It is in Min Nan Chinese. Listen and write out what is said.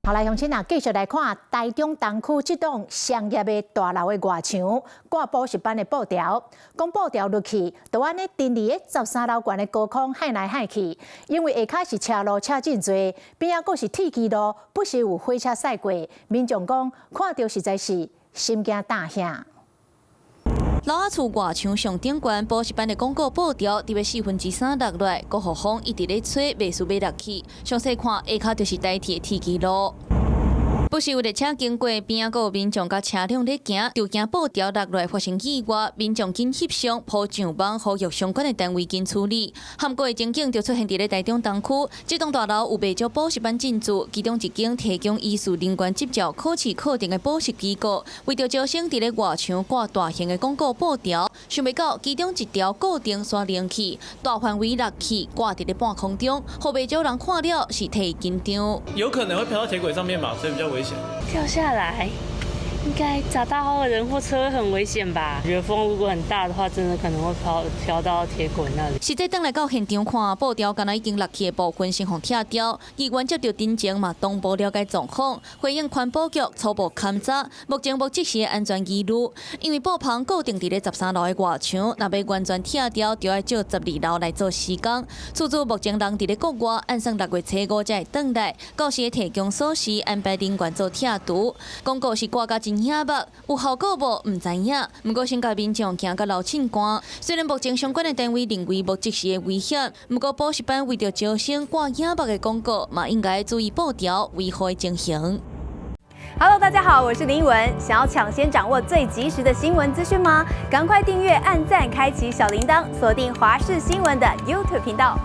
好來，鄉親啊，繼續來看台中東區這棟商業的大樓的外牆掛補習班的布條，講布條落去，就按呢釘佇咧13樓懸的高空幌來幌去，因為下跤是車路車真濟，邊仔閣是鐵支路，不時有火車駛過，民眾講看著實在是心驚膽嚇。老仔厝外牆上頂懸補習班的廣告布條，佇欲3/4落來，閣予風一直咧吹，袂輸欲落去。詳細看，下跤就是台鐵鐵支路。不時有列車經過，邊仔閣有民眾佮車輛咧行，就驚布條落來發生意外，民眾緊翕相鋪上網，呼籲相關的單位緊處理。韓國的情景就出現佇咧台中東區，這棟大樓有袂少補習班進駐，其中一間提供醫事人員執照考試課程的補習機構，為著招生佇咧外牆掛大型的廣告布條，想袂到其中一條固定線連去，大範圍落去掛佇咧半空中，予袂少人看了是替緊張。有可能會飄到鐵軌上面嘛，所以比較危險。掉下來，應該砸到人或車會很危險吧？覺得風如果很大的話，真的可能會飄飄到鐵軌那裡。實際轉來到現場看，布條敢若已經落去的部分先予拆掉。議員接著陳情嘛，同步了解狀況，回應環保局初步勘查，目前無即時的安全疑慮，因為布棚固定佇咧十三樓的外牆，若欲完全拆掉，就愛借12樓來做施工。厝主目前人佇咧國外，按算6月初5才會轉來，到時會提供鎖匙安排人員做拆除。廣告是掛甲真醒目，有效果無？毋知影。毋過先共民眾驚甲流凊汗。雖然目前相關的單位認為無即時的危險，毋過補習班為著招生掛醒目的廣告，嘛應該注意布條維護的情形。 Hello，大家好，我是林文。想要搶先掌握最及時的新聞資訊嗎？趕快訂閱、按讚、開啟小鈴鐺，鎖定華視新聞的 YouTube 頻道。